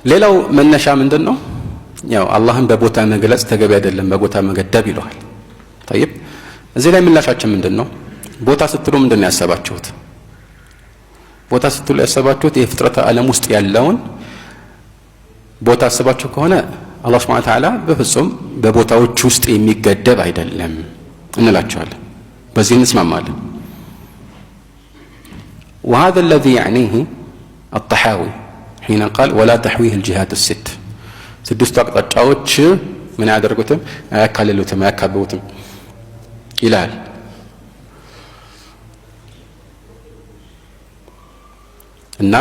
ሌላው መነሻ ምንድነው? ያው አላህን በቦታ መግለጽ ተገቢ አይደለም፣ በቦታ መገደብ ይለዋል። طيب እዚህ ላይ ምላሻችን ምንድነው? ቦታ ስትሉ ምንድነው ያሰባችሁት? ቦታ ስትሉ ያሰባችሁት የፍጥረተ ዓለም ውስጥ ያለውን ቦታ አስባችሁ ከሆነ አላህ Subhanahu Wa Ta'ala በፍጹም በቦታዎች ውስጥ የሚገደብ አይደለም እንላቸዋለን። በዚህ እንስማማለን። وهذا الذي يعنيه الطحاوي حين قال ولا تحويه الجهات الست ስድስቱ አቅጣጫዎች ምን አያደርጉትም? አያካልሉትም፣ አያካብቡትም ይላል። እና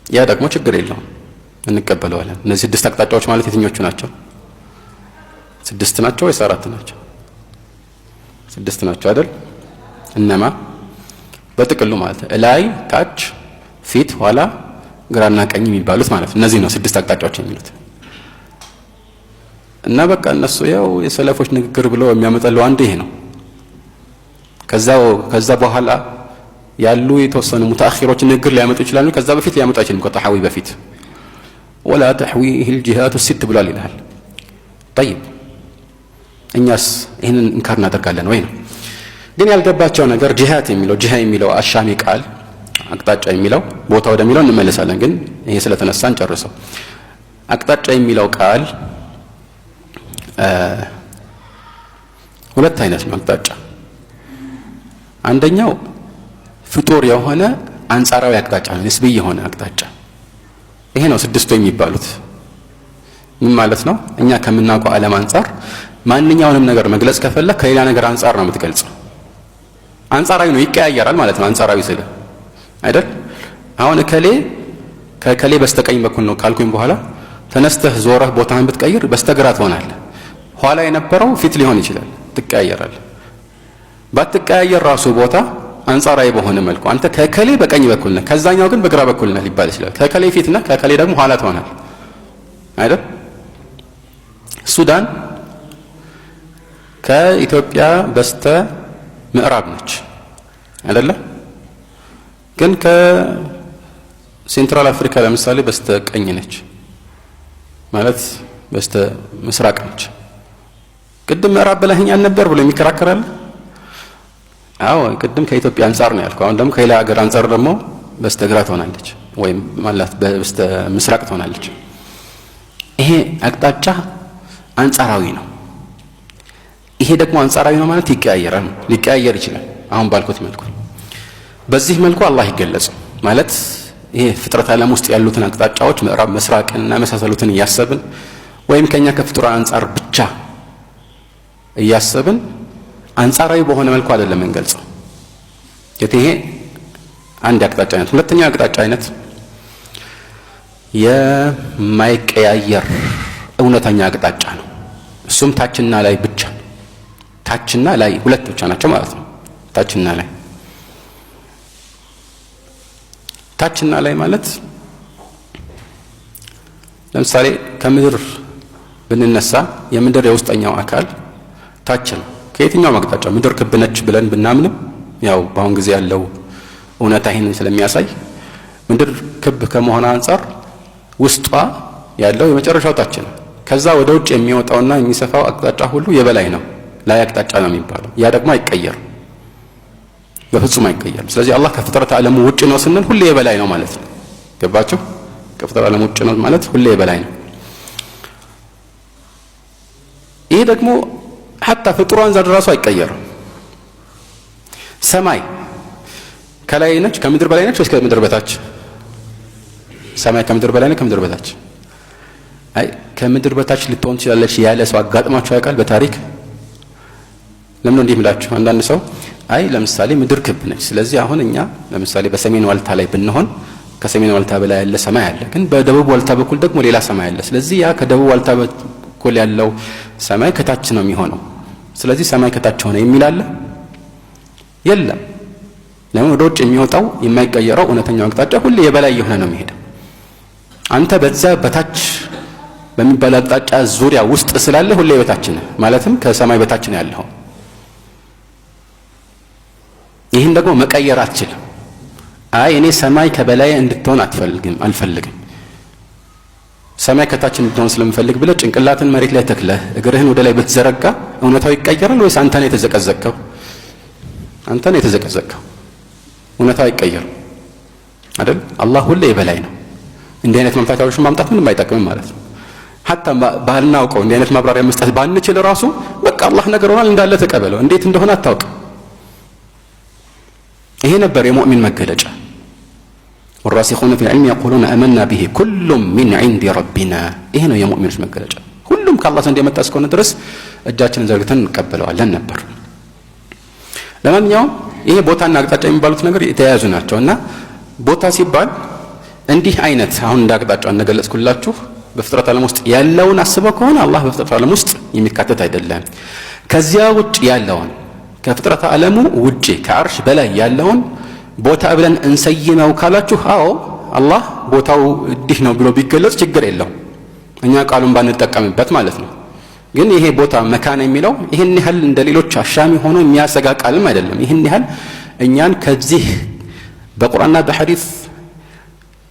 ያ ደግሞ ችግር የለውም እንቀበለዋለን። እነዚህ ስድስት አቅጣጫዎች ማለት የትኞቹ ናቸው? ስድስት ናቸው ወይስ አራት ናቸው? ስድስት ናቸው አይደል? እነማ በጥቅሉ ማለት ላይ፣ ታች፣ ፊት፣ ኋላ፣ ግራና ቀኝ የሚባሉት ማለት ነው። እነዚህ ነው ስድስት አቅጣጫዎች የሚሉት። እና በቃ እነሱ ያው የሰለፎች ንግግር ብለው የሚያመጣለው አንዱ ይሄ ነው። ከዛ በኋላ ያሉ የተወሰኑ ሙተአኺሮች ንግግር ሊያመጡ ይችላሉ። ከዛ በፊት ሊያመጡ አይችልም። ከጠሐዊ በፊት ወላ ተሕዊህ الجهات الست ብሏል ይላል። طيب እኛስ ይህንን እንካር እናደርጋለን ወይ ነው። ግን ያልገባቸው ነገር ጂሃት የሚለው ጂሃ የሚለው አሻሚ ቃል አቅጣጫ የሚለው ቦታ ወደሚለው እንመለሳለን። ግን ይሄ ስለተነሳ እንጨርሰው። አቅጣጫ የሚለው ቃል ሁለት አይነት ነው አቅጣጫ። አንደኛው ፍጡር የሆነ አንጻራዊ አቅጣጫ ነው፣ ንስቢ የሆነ አቅጣጫ። ይሄ ነው ስድስቱ የሚባሉት። ምን ማለት ነው? እኛ ከምናውቀው ዓለም አንጻር ማንኛውንም ነገር መግለጽ ከፈለክ ከሌላ ነገር አንጻር ነው የምትገልጸው። አንጻራዊ ነው፣ ይቀያየራል ማለት ነው። አንጻራዊ ስለ አይደል? አሁን እከሌ ከእከሌ በስተቀኝ በኩል ነው ካልኩኝ በኋላ ተነስተህ ዞረህ ቦታህን ብትቀይር በስተግራ ትሆናለህ። ኋላ የነበረው ፊት ሊሆን ይችላል፣ ትቀያየራለህ። ባትቀያየር ራሱ ቦታ አንጻራዊ በሆነ መልኩ አንተ ከእከሌ በቀኝ በኩል ነህ፣ ከዛኛው ግን በግራ በኩል ነህ ሊባል ይችላል። ከእከሌ ፊት ነህ፣ ከእከሌ ደግሞ ኋላ ትሆናለህ አይደል? ሱዳን ከኢትዮጵያ በስተ ምዕራብ ነች አይደለ? ግን ከሴንትራል አፍሪካ ለምሳሌ በስተ ቀኝ ነች፣ ማለት በስተ ምስራቅ ነች። ቅድም ምዕራብ ብለኸኝ አልነበር ብሎ የሚከራከራል? አዎ ቅድም ከኢትዮጵያ አንጻር ነው ያልከው። አሁን ደግሞ ከሌላ ሀገር አንጻር ደግሞ በስተግራ ትሆናለች ወይም ማለት በስተ ምስራቅ ትሆናለች። ይሄ አቅጣጫ አንጻራዊ ነው። ይሄ ደግሞ አንጻራዊ ነው ማለት ይቀያየራል፣ ሊቀያየር ይችላል። አሁን ባልኩት መልኩ በዚህ መልኩ አላህ ይገለጽ ማለት ይሄ ፍጥረት ዓለም ውስጥ ያሉትን አቅጣጫዎች ምዕራብ፣ ምስራቅና መሳሰሉትን እያሰብን ወይም ከኛ ከፍጡራን አንጻር ብቻ እያሰብን አንጻራዊ በሆነ መልኩ አይደለም እንገልጸው። ይሄ አንድ አቅጣጫ አይነት። ሁለተኛው አቅጣጫ አይነት የማይቀያየር እውነተኛ አቅጣጫ ነው። እሱም ታችና ላይ ብቻ፣ ታችና ላይ ሁለት ብቻ ናቸው ማለት ነው። ታችና ላይ፣ ታችና ላይ ማለት ለምሳሌ ከምድር ብንነሳ የምድር የውስጠኛው አካል ታች ነው። ከየትኛውም አቅጣጫ ምድር ክብ ነች ብለን ብናምንም ያው በአሁን ጊዜ ያለው እውነታ ይህንን ስለሚያሳይ ምድር ክብ ከመሆኗ አንጻር ውስጧ ያለው የመጨረሻው ታች ነው። ከዛ ወደ ውጭ የሚወጣውና የሚሰፋው አቅጣጫ ሁሉ የበላይ ነው፣ ላይ አቅጣጫ ነው የሚባለው። ያ ደግሞ አይቀየርም፣ በፍጹም አይቀየርም። ስለዚህ አላህ ከፍጥረት ዓለሙ ውጭ ነው ስንል ሁሌ የበላይ ነው ማለት ነው። ገባችሁ? ከፍጥረት ዓለሙ ውጭ ነው ማለት ሁሌ የበላይ ነው። ይሄ ደግሞ ሐታ ፍጡራን ዘንድ ራሱ አይቀየርም። ሰማይ ከላይ ነች ከምድር በላይ ነች ወይስ ከምድር በታች? ሰማይ ከምድር በላይ ነች ከምድር በታች? አይ ከምድር በታች ልትሆን ትችላለች ያለ ሰው አጋጥሟችሁ ያውቃል በታሪክ? ለምን እንዲህ ምላችሁ? አንዳንድ ሰው አይ ለምሳሌ ምድር ክብ ነች፣ ስለዚህ አሁን እኛ ለምሳሌ በሰሜን ዋልታ ላይ ብንሆን ከሰሜን ዋልታ በላይ ያለ ሰማይ አለ፣ ግን በደቡብ ዋልታ በኩል ደግሞ ሌላ ሰማይ አለ። ስለዚህ ያ ከደቡብ ዋልታ በኩል ያለው ሰማይ ከታች ነው የሚሆነው፣ ስለዚህ ሰማይ ከታች ሆነ የሚል አለ? የለም። ለምን? ወደ ውጭ የሚወጣው የማይቀየረው እውነተኛው አቅጣጫ ሁሌ የበላይ የሆነ ነው የሚሄደው። አንተ በዛ በታች በሚባል አቅጣጫ ዙሪያ ውስጥ ስላለ ሁሌ በታች ነህ፣ ማለትም ከሰማይ በታች ነው ያለው። ይህን ደግሞ መቀየር አትችልም። አይ እኔ ሰማይ ከበላይ እንድትሆን አልፈልግም፣ ሰማይ ከታች እንድትሆን ስለምፈልግ ብለህ ጭንቅላትን መሬት ላይ ተክለህ እግርህን ወደ ላይ ብትዘረጋ እውነታው ይቀየራል ወይስ አንተ ነህ የተዘቀዘቅከው? አንተ ነህ የተዘቀዘቅከው። እውነታው አይቀየርም አይደል? አላህ ሁሌ የበላይ ነው። እንዲህ አይነት መምታቻዎችን ማምጣት ምንም አይጠቅምም ማለት ነው። حتى ባልናውቀው እንዲህ አይነት ማብራሪያ መስጠት ባንችል ራሱ በቃ አላህ ነግሮናል እንዳለ ተቀበለው። እንዴት እንደሆነ አታውቅም። ይሄ ነበር የሙእሚን መገለጫ። والراسخون في العلم يقولون آمنا به كل من عند ربنا። ይሄ ነው የሙእሚኖች መገለጫ። ሁሉም ከአላህ ዘንድ የመጣ እስከሆነ ድረስ እጃችንን ዘርግተን እንቀበለዋለን ነበር። ለማንኛውም ይሄ ቦታና አቅጣጫ የሚባሉት ነገር የተያያዙ ናቸው እና ቦታ ሲባል እንዲህ አይነት አሁን እንደ አቅጣጫ እንደገለጽኩላችሁ በፍጥረት ዓለም ውስጥ ያለውን አስበው ከሆነ አላህ በፍጥረት ዓለም ውስጥ የሚካተት አይደለም። ከዚያ ውጭ ያለውን፣ ከፍጥረት ዓለሙ ውጭ ከአርሽ በላይ ያለውን ቦታ ብለን እንሰይመው ካላችሁ፣ አዎ አላህ ቦታው እንዲህ ነው ብሎ ቢገለጽ ችግር የለውም። እኛ ቃሉን ባንጠቀምበት ማለት ነው። ግን ይሄ ቦታ مكان የሚለው ይህን ያህል እንደ ሌሎች አሻሚ ሆኖ የሚያሰጋ ቃልም አይደለም። ይህን ያህል እኛን ከዚህ በቁርአንና በሐዲስ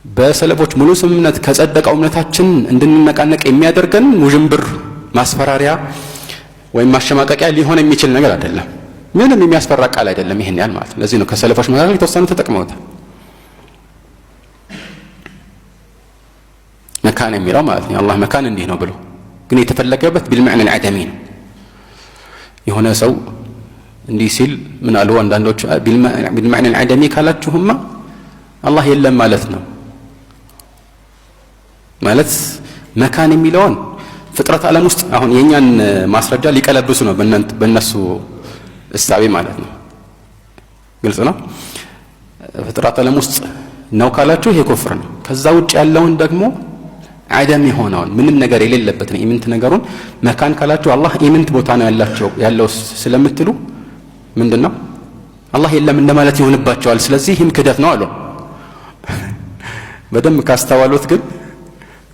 በሰለፎች ሙሉ ስምምነት ከጸደቀው እምነታችን እንድንነቃነቅ የሚያደርገን ውዥንብር፣ ማስፈራሪያ ወይም ማሸማቀቂያ ሊሆን የሚችል ነገር አይደለም። ምንም የሚያስፈራ ቃል አይደለም ይህን ያህል ማለት ነው። ለዚህ ነው ከሰለፎች መካከል የተወሰኑ ተጠቅመውታል። مكان የሚለው ማለት ነው። የአላህ مكان እንዲህ ነው ብሎ ግን የተፈለገበት بالمعنى العدمي ነው። የሆነ ሰው እንዲህ ሲል ምን አሉ አንዳንዶቹ፣ بالمعنى العدمي ካላችሁማ አላህ የለም ማለት ነው። ማለት مكان የሚለውን ፍጥረት ዓለም ውስጥ አሁን የእኛን ማስረጃ ሊቀለብሱ ነው በእነሱ እሳቤ ማለት ነው። ግልጽ ነው። ፍጥረት ዓለም ውስጥ ነው ካላችሁ ይሄ ኩፍር ነው። ከዛ ውጭ ያለውን ደግሞ عدم የሆነውን ምንም ነገር የሌለበትን ኢምንት ነገሩን مكان ካላችሁ አላህ ኢምንት ቦታ ነው ያላቸው ያለው ስለምትሉ ምንድን ነው አላህ የለም እንደማለት ይሆንባቸዋል። ስለዚህ ይህም ክህደት ነው አሉ። በደንብ ካስተዋሉት ግን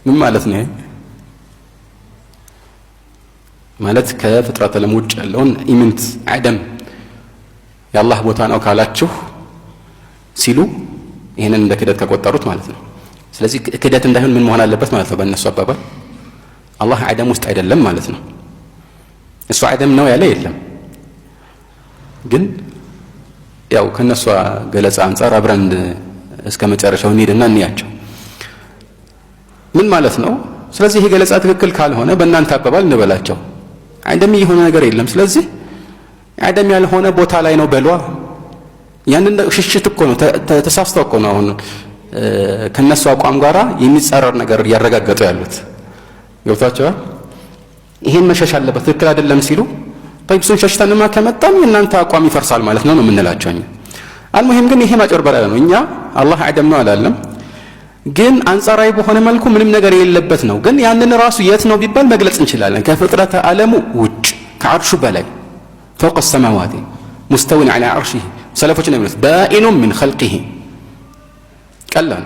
ምን ማለት ነው ይሄ? ማለት ከፍጥረት ዓለም ውጭ ያለውን ኢምንት عدم የአላህ ቦታ ነው ካላችሁ ሲሉ ይህንን እንደ ክህደት ከቆጠሩት ማለት ነው። ስለዚህ ክህደት እንዳይሆን ምን መሆን አለበት ማለት ነው? በእነሱ አባባል አላህ عدم ውስጥ አይደለም ማለት ነው። እሱ عدم ነው ያለ የለም። ግን ያው ከእነሱ ገለጻ አንጻር አብረን እስከ መጨረሻው እንሂድና እንያቸው ምን ማለት ነው? ስለዚህ ይሄ ገለጻ ትክክል ካልሆነ በእናንተ አባባል እንበላቸው عدم የሆነ ነገር የለም። ስለዚህ عدم ያልሆነ ቦታ ላይ ነው በሏ። ያንን ሽሽት እኮ ነው፣ ተሳስተው እኮ ነው አሁን ከነሱ አቋም ጋራ የሚጻረር ነገር እያረጋገጡ ያሉት። ገብቷቸዋል። ይሄን መሸሽ አለበት፣ ትክክል አይደለም ሲሉ እሱን ሸሽተንማ ከመጣን የእናንተ አቋም ይፈርሳል ማለት ነው ነው የምንላቸው እኛ። المهم ግን ይሄ ማጭበርበሪያ ነው። እኛ አላህ عدم ነው አላለም፣ ግን አንጻራዊ በሆነ መልኩ ምንም ነገር የሌለበት ነው። ግን ያንን ራሱ የት ነው ቢባል መግለጽ እንችላለን። ከፍጥረተ ዓለሙ ውጭ ከዓርሹ በላይ فوق السماوات مستو على عرشه። ሰለፎች ነው የሚሉት بائن من خلقه። ቀላል።